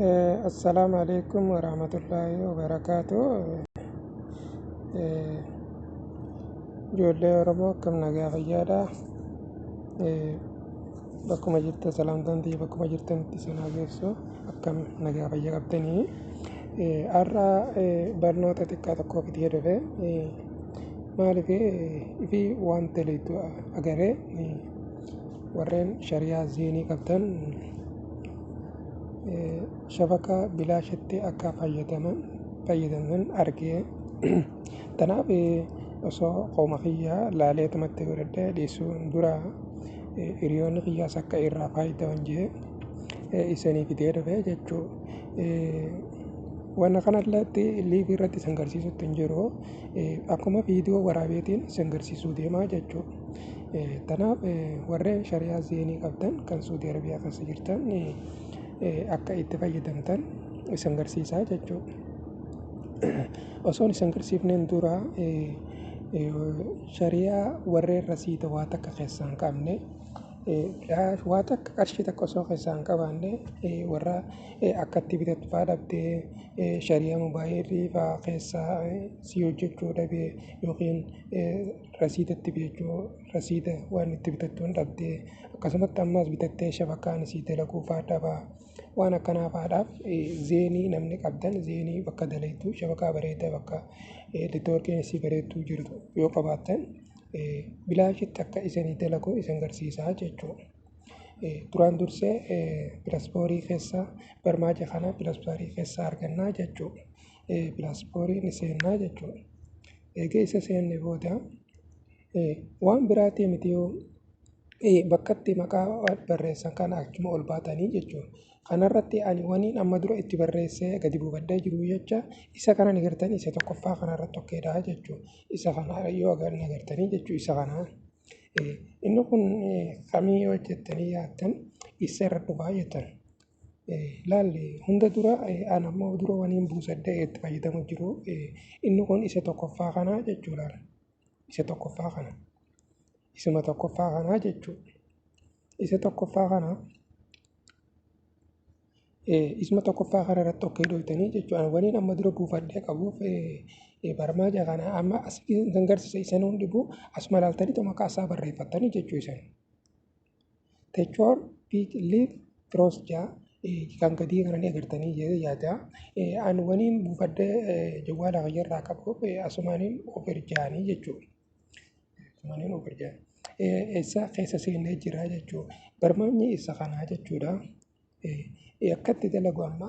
Assalaamu alaikum warahmatullaahi wabarakaatu. Ijoollee Oromoo, akkam nagaa fayyaadha? Bakkuma jirtan salaamtaan ta'e bakkuma jirtanitti isin haa geessu. Akkam nagaa fayyaa qabdanii? Har'a barnoota xiqqaa tokko fidee dhufe. Maaliif ifi waan teleetu agaree warreen shari'aa zeenii qabdan shabakaa bilaashitti akka fayyadaman argee, tanaaf osoo qoma kiyya laaleetumatti godhadhee dhiisuun dura hiriyoonni kiyyaas akka irraa fayyadaman jee isanii fidee dhufe jechuu. Wanna kanarratti live irratti isin garsiisutti hin jiru. Akkuma viidiyoo waraabeetiin isin garsiisuu deemaa jechuu. Tanaaf warreen shari'aa zeenii qabdan kan Suudii Arabiyaa keessa jirtan akka itti fayyadamtan isin garsiisaa jechuu. Osoon isin garsiifneen dura, shari'aa warreen rasiida waa takka keessaa hin qabne, waa takka qarshii takka osoo keessaa hin qabaanne, warra akka itti bitattu fa'aa dhabdee, shari'aa mobaayilii fa'aa keessaa si hojjechuu dhabee, yookiin rasiida itti bitachuu, rasiida waan itti bitattu hin dhabdee, akkasumatti ammas bitattee shabakaan isii dalaguu fa'aa dhabaa, waan akkanaa fa'aadhaaf, zeenii namni qabdan, zeenii bakka dalaytu, shabakaa bareedaa bakka networkiin isii bareedduu jirtu yoo qabaattan, bilaashitti akka isanii dalagu isin garsiisaa jechuudha. Duraan dursee pilaaspoorii keessa barmaaja kana pilaaspoorii keessa argannaa jechuudha. Pilaaspoorii ni seennaa jechuudha. Egaa isa seenne booda waan biraatii miti, yoo bakkatti maqaa barreessan kana achuma ol baatanii jechuudha. Kanarratti ani waniin amma dura itti barreessee gadi buufadhee jiru jecha isa kana ni gartanii, isa tokkoffaa kanarratti okaydha jechuudha. Isa kana yoo ni agartanii jechuudha isa kana. Inni kun kamii yoo jettanii yaaddan, isa irra dhufaa jettan. Laalli hunda dura an ammoo dura waniin buusadhee itti fayyadamu jiru inni kun isa tokkoffaa kanaa jechuudha. Isa tokkoffaa kana. Isuma tokkoffaa kanaa jechuudha. Isa tokkoffaa kana isuma tokkoffaa kana irratti okay dhoytanii jechuudha. Waniin amma dura buufadhee qabuuf barmaaja kana amma as isin garsiisa, isan hundi dhibu asuma ilaaltanii maqaa isaa barreeffattanii jechuu isan. Techoor Beach Live Cross jaa kan gadii kana ni agartanii jedhee yaada. An waniin buufadhee jawwaala kiyyarraa qabuuf asumaaniin of erjaanii jechuudha. Asumaaniin of erjaanii. Eessa keessa seenee jira jechuudha. Barmaanni isa kanaa jechuudha. Akka itti dalagu amma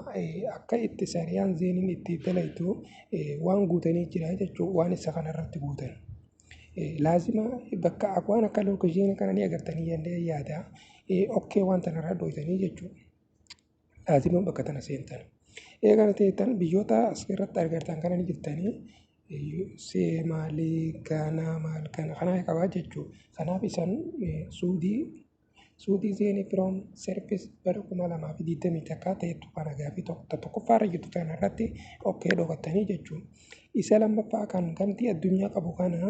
akka itti sariyaan zeeniin itti dalaytu waan guutanii jira jechuudha, waan isa kanarratti guutan. Laazima bakka waan akka location kana ni agartanii jennee yaada. Okay, waan tanarra dhoytanii jechuudha. Laazima bakka tana seentan. Eegala teettan biyyoota as irratti argartan kana ni jirtanii. Seemaalee, Gaanaa, maal kana kana qabaa jechuudha. Kanaaf isan Suudii Zeenii From Service bara 2021 ta'etu kana gaafii tokkoffaarra jirtu kana irratti okay dhokattanii jechuudha. Isa lammaffaa kan gamtii addunyaa qabu kana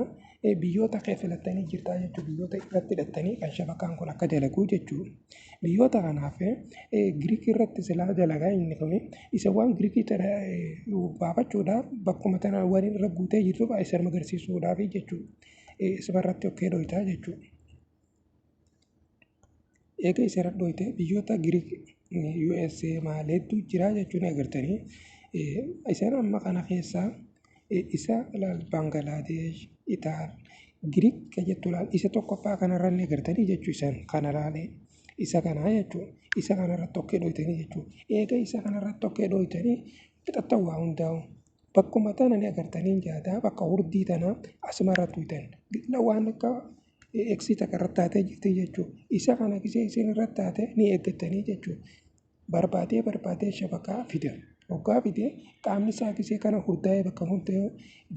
biyyoota kee filattanii jirtaa jechuudha. Biyyoota irratti hidhattanii kan shabakaan kun akka dalaguu jechuudha. Biyyoota kanaaf Giriik irratti silaa dalagaa inni kun isa waan Giriikii tana baafachuudhaaf bakkuma tana waan irra guutee jirtu isa agarsiisuudhaaf jechuudha. Isa irratti okay dhoytaa jechuudha. Eega isa irra dhoyte biyyoota Giriik, USA maal hedduu jira jechuun agartanii. Isaan amma kana keessaa isa ilaal, Baangilaadesh, Itaal, Giriik kan jettu ilaal, isa tokkoffaa kanarra ni agartanii jechuu, isaan kana ilaalee isa kanaa jechuudha. Isa kanarratti okay dhoytanii jechuudha. Eega isa kanarratti okay dhoytanii fixattan waa hundaa'u. Bakkuma tana ni agartanii jaadaa, bakka hurdii tana asuma irratti tuytan. Waan akka X takka irratti taatee jirti jechuudha. Isa kana gisee isin irratti taate ni eeggattanii jechuudha. Barbaadee barbaadee shabakaa fida. Hoggaa fide qaamni isaa gisee kana hurdaa'ee bakka hundee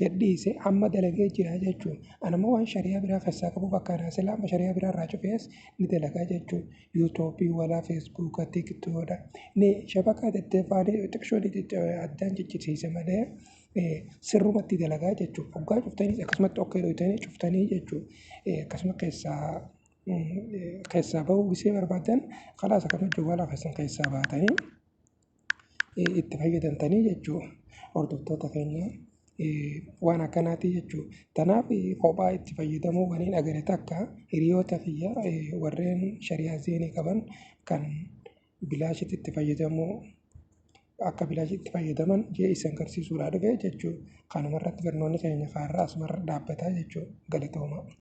gadhiise amma dalagee jira jechuudha. Anammoo waan shari'aa biraa keessaa qabu bakka anaa silaa amma shari'aa biraa irraa cufees ni dalagaa jechuudha. Yuutuubii walaa Feesbuuka, Tiiktoodha. Ni shabakaa deddeefaanii xiqqishoo addaan ciccisiise malee sirrumatti dalagaa jechuudha. Hoggaa cuftanii akkasumatti okay dhoytanii cuftanii jechuudha. Akkasuma keessaa bahuu gisee barbaadan, khalaas, akkasuma jawwaala keessan keessaa baatanii itti fayyadamtanii jechuudha. Hordoftoota keenya, waan akkanaati jechuudha. Tanaaf kophaa itti fayyadamuu waniin agare takka hiriyoota kiyya warreen shari'aa zeenii qaban kan bilaashitti itti fayyadamuu, akka bilaashitti itti fayyadaman jee isin garsiisuudhaa dhufe jechuudha. Kanumarratti barnoonni keenya kaarraa asumarra dhaabbataa jechuudha. Galatooma.